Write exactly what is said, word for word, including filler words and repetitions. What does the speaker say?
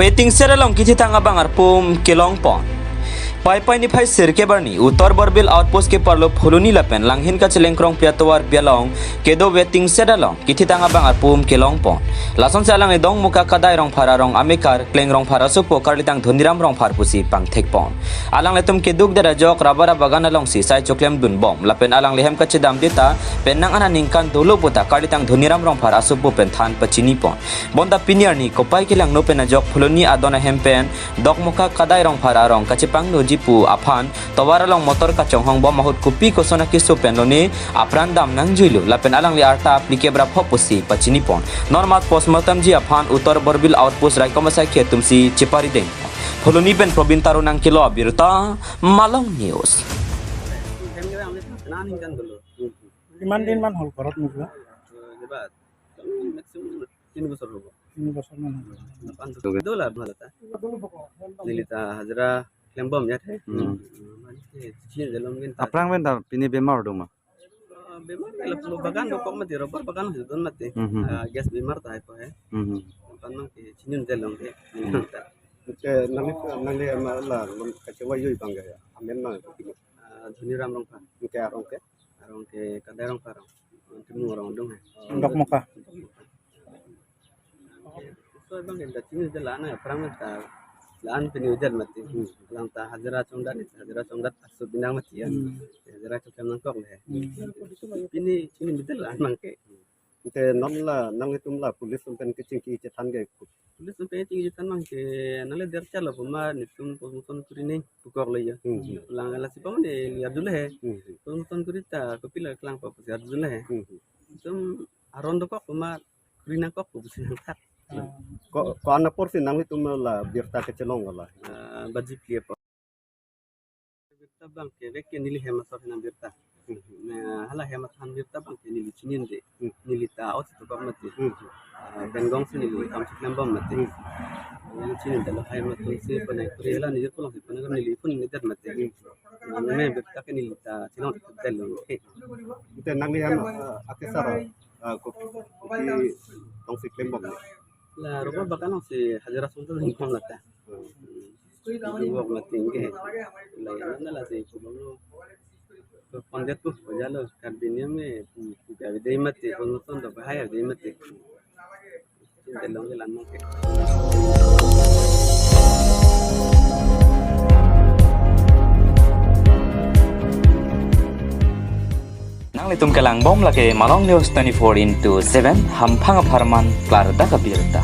Waiting shed along kithithang abang arpum kelongpon. Paipai niphai sirkep arni Uttar Borbil outpost keparlo Phuloni lapen Langhin kacheleng Krongpi atovarpi along kedo waiting shed along kithithang abang arpum kelongpon. Lasonsi alangli Dokmoka Kadai Rongphar arong amekar Kleng Rongphar asopo Karlitang Dhoniram Rongphar pusi pangthekpon. Alanglitum keduk dera jok rabara bagan alongsi sai choklemdunbom lapen alangli hem kachedamde ta penang an aningkan dolo puta Karlitang Dhoniram Rongphar asopo pen than pachinipon. Bonta pini arni kopai kelangno pen ajok Phuloni adon ahem pen Dokmoka Kadai Rongphar arong kachepangnoji pu aphan tovar along motor kachonghongbom ahut kopi koson akeso pen lone apran dam nangjuilo lapen alangli arta aplikep raphop pusi pachinipon. Normat postmortemji aphan Uttar Borbil outpost raikom asaikhi atumsi cheparideng. Phuloni pen Probin Taro nangkelo abirta, Malong News. কিমান দিনমান হ'ল ঘৰত নোযোৱা? এবাৰ মেক্সিমাম তিনি বছৰ হ'ব। তিনি বছৰমান হ'ল। দৌলা ভাল এটা। Neli ta hajira klembom ya the. Hmm. Mane ke chin jalom gin ta. Aphrang pen ta pini bemar do ma? Ah, bemar la pulo bagan dokok mati, rubber bagan ho don mati. Hmm, hmm. Ah, gas bemar ta hai ko hai. Hmm, hmm. Pan mang ke chin jalom ke. Hmm. Ke nangli, nangli ama la lom kachewayoi bang ya. Amen ma. Ah, Dhoniram Rongphar. Ke arong ke? Arong ke Kadai Rongphar arong. Timung arong dong hai. Dokmoka. So bang ke da chin jalom na aphrang ta la-an pini ujar mati. Hmm. Lang ta hajira chongdat, hajira chongdat asu binang mati ya. Hmm. Hajira chongdat nangkok le. Hmm. Pini chin jalom mang ke. Te non la nanglitum la police atum pen kechingki chethan ke. Police atum pen kechingki chethan mang ke nangli der chalo puma netum postmortem kuri nangkoklo ya. Hmm. Lang lasi pamane liar dulu he. Hmm. Postmortem kuri ta kopi la klang pa pusi ar dulu he. Hmm. Tum aron dokok puma kuri nangkok pusi nangthak. Ko, ko-an apor si nanglitum la birta kechelong la? Ah, baji phli apor. Birta bang ke vek ke neli hem asor henang birta. Hmm. Na hala hem athan birta bang ke neli chinine. Hmm. Neli ta out to bang mati. Hmm. Ah, Bengong si neli kam si klembom mati. Hmm. Neli chinine lo hem atum si pone kuri hala neli pulang si pone neli pun neli det mati. Hmm. Na me birta ke neli ta chinine det lo. Te nangli hem, ah, akesar, ah, ko, kopi tong si klembom ne? La rubber bagan along si hajira sungkul nangkok la ta. Hmm. Duk bok mati ke. La ya na lasi kubang lo. Ko kondet pu pajalo Karbi Anglong me pu ka bidai mati ko nonton to bahaya bidai mati. Chin jalom ke lang mang ke. Nanglitum kelangbom lake Malong News twenty-four into seven, hamphang apharman klardak abirta.